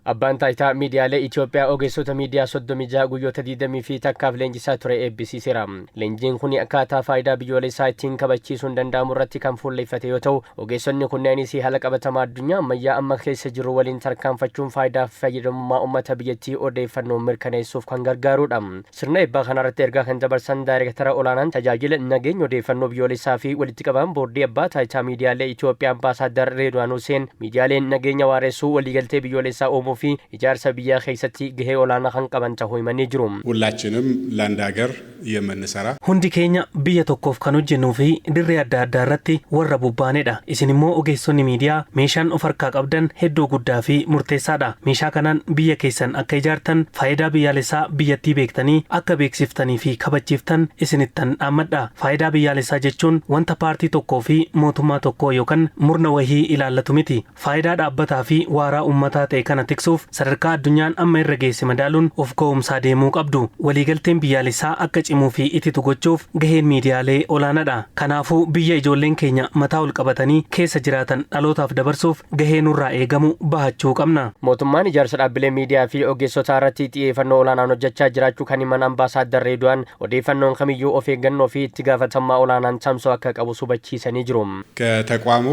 Abbaan Taayitaa Miidiyaalee Itoophiyaa ogeessota miidiyaa 36 guyyoota 21f leenjisaa ture eebbisiiseera. Leenjiin kun akkaataa faayidaa biyyoolessaa ittiin kabachiisuun danda'amu irratti kan fuulleffate yoo ta'u, ogeessonni kunneenis haala qabatamaa addunyaa ammayyaa amma keessa jiru waliin tarkaanfachuun faayidaa fi fayyadamummaa uummata biyyattii odeeffannoon mirkaneessuuf kan gargaarudha. Sirna eebbaa kanarratti ergaa kan dabarsan Daayirektara Olaanaan Tajaajila Nageenya Odeeffannoo Biyyoolessaa fi Walitti Qabaan Boordii Abbaa Taayitaa Miidiyaalee Itoophiyaa Ambaasaaddar Reedwaan Huseen, miidiyaaleen nageenya waaressuu, waliigaltee biyyoolessaa uumuu fi ijaarsa biyyaa keessatti gahee olaanaa kan qaban tahuu himanii jiru. ሁላችንም ለአንድ ሀገር የምንሰራ Hundi keenya biyya tokkoof kan hojjennuu fi dirree adda addaa irratti warra bobbaanedha. Isin immoo ogeessonni miidiyaa meeshaan of harkaa qabdan hedduu guddaa fi murteessaadha. Meeshaa kanaan biyya keessan akka ijaartan, faayidaa biyyaalessaa biyyattii beektanii akka beeksiftanii fi kabachiiftan isinittan dhaammadha. Faayidaa biyyaalessaa jechuun wanta paartii tokkoo fi mootummaa tokkoo yookaan murna wahii ilaallatu miti. Faayidaa dhaabbataa fi waaraa uummataa ta'e kana tiksuuf sadarkaa addunyaan amma irra geesse madaaluun of ga'umsaa deemuu qabdu. Waliigalteen biyyaalessaa akka cimuu fi ititu gochuuf gaheen miidiyaalee olaanaadha. Kanaafuu biyya ijoolleen keenya mataa ol qabatanii keessa jiraatan dhalootaaf dabarsuuf gahee nurraa eegamu bahachuu qabna. Mootummaan ijaarsa dhaabbilee miidiyaa fi ogeessotaa irratti xiyyeeffannoo olaanaan hojjechaa jiraachuu kan himan Ambaasaaddar Reedwaan, odeeffannoon kamiyyuu of eeggannoo fi itti gaafatamummaa olaanaan tamsa'uu akka qabu hubachiisanii jiru. ከተቋሙ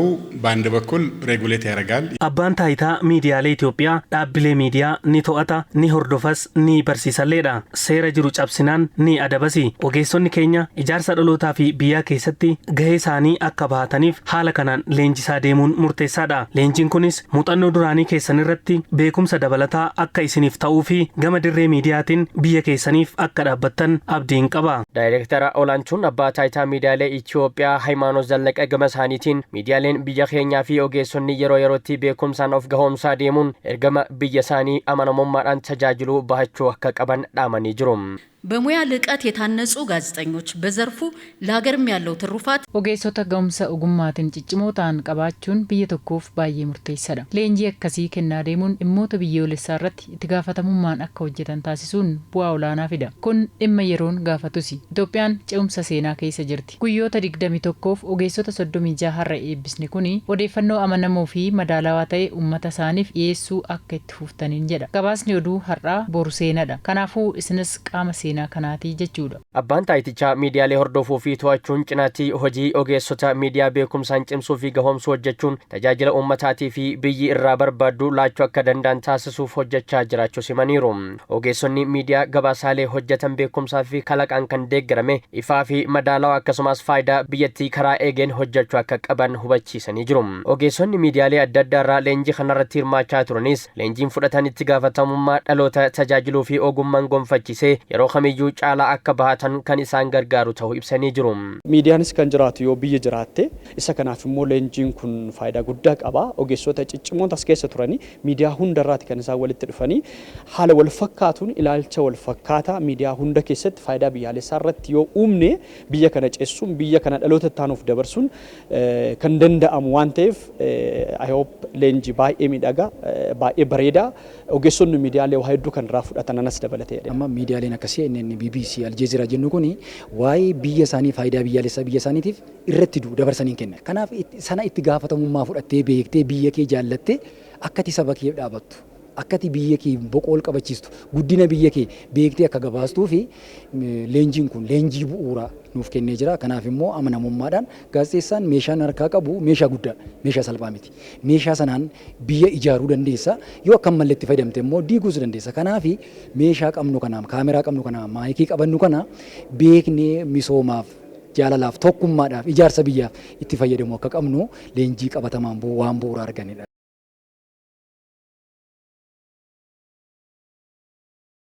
በአንድ በኩል regulate ያደርጋል። Abbaan Taayitaa Miidiyaalee Itoophiyaa dhaabbilee miidiyaa ni to'ata, ni hordofas, ni barsiisalleedha. Seera jiru cabsinaan ni adabasi. Ogeessonni keenya ijaarsa dhalootaa fi biyyaa keessatti gahee isaanii akka bahataniif haala kanaan leenjisaa deemuun murteessaadha. Leenjiin kunis muuxannoo duraanii keessan irratti beekumsa dabalataa akka isiniif ta'uu fi gama dirree miidiyaatiin biyya keessaniif akka dhaabbattan abdiin qaba. Daayireektara olaantuun Abbaa Taayitaa Miidiyaalee Itoophiyaa Hayimaanoot Zallaqa gama isaaniitiin, miidiyaaleen biyya keenyaa fi ogeessonni yeroo yerootti beekumsaan of gahoomsaa deemuun ergama biyya isaanii amanamummaadhaan tajaajiluu bahachuu akka qaban dhaamanii jiru. በሙያ ልዕቀት የታነጹ ጋዜጠኞች በዘርፉ ለሀገርም ያለው ትሩፋት Ogeessota ga'umsa ogummaatiin ciccimoo ta'an qabaachuun biyya tokkoof baay'ee murteessaadha. Leenjii akkasii kennaa deemuun dhimmoota biyyoolessaa irratti itti gaafatamummaan akka hojjetan taasisuun bu'aa olaanaa fida. Kun dhimma yeroon gaafatusi. Itoophiyaan ce'umsa seenaa keessa jirti. Guyyoota 21f ogeessota 36 har'a eebbisne kuni odeeffannoo amanamoo fi madaalawaa ta'e uummata isaaniif dhiyeessuu akka itti fuftaniin jedha. Gabaasni oduu har'aa boru seenaadha. Kanaafuu isinis qaama seenaa kanaatii jechuudha. Abbaan taayitichaa miidiyaalee hordofuu fi to'achuun cinaatti hojii ogeessota miidiyaa beekumsaan cimsuu fi gahoomsuu hojjechuun tajaajila uummataatii fi biyyi irraa barbaaddu laachuu akka danda'an taasisuuf hojjechaa jiraachuu himaniiru. Ogeessonni miidiyaa gabaasaalee hojjetan beekumsaa fi kalaqaan kan deeggarame, ifaa fi madaalawaa, akkasumas faayidaa biyyattii karaa eegeen hojjechuu akka qaban hubachiisanii jiru. Ogeessonni miidiyaalee adda addaa irraa leenjii kanarratti hirmaachaa turanis leenjiin fudhatan itti gaafatamummaa dhaloota tajaajiluu fi ogummaan gonfachiisee yeroo kamiyyuu caalaa akka bahatan kan isaan gargaaru ta'uu ibsanii jiru. Miidiyaanis kan jiraatu yoo biyya jiraatte. Isa kanaaf immoo leenjiin kun faayidaa guddaa qaba. Ogeessota ciccimoon as keessa turanii miidiyaa hundarraati kan isaan walitti dhufanii haala wal fakkaatuun, ilaalcha wal fakkaataa miidiyaa hunda keessatti faayidaa biyyaalessaa irratti yoo uumne, biyya kana ceessuun, biyya kana dhaloota itti aanuuf dabarsuun kan danda'amu waan ta'eef, I hope leenjii baay'ee miidhagaa, baay'ee bareedaa, ogeessonni miidiyaalee waa hedduu kan irraa fudhatan, anas dabalatee. Amma miidiyaaleen akkasii CNN, BBC, Aljeeziraa jennu kuni waa'ee biyya isaanii, faayidaa biyyaalessaa biyya isaaniitiif irratti du'u, dabarsanii kenna. Kanaaf sana itti gaafatamummaa fudhattee, beektee, biyya kee jaallattee, akkati saba kee dhaabattu, akkati biyya kee boqool qabachiistu, guddina biyya kee beektee akka gabaastuu fi leenjiin kun leenjii bu'uuraa nuuf kennee jira. Kanaaf immoo amanamummaadhaan gaazexeessaan meeshaan harkaa qabu meeshaa guddaa, meeshaa salphaa miti. Meeshaa sanaan biyya ijaaruu dandeessa. Yoo akka malee itti fayyadamte immoo diiguus dandeessa. Kanaaf meeshaa qabnu kana, kaameraa qabnu kana, maayikii qabannu kana beeknee misoomaaf, jaalalaaf, tokkummaadhaaf, ijaarsa biyyaaf itti fayyadamu akka qabnu leenjii qabatamaan waan bu'uura arganidha.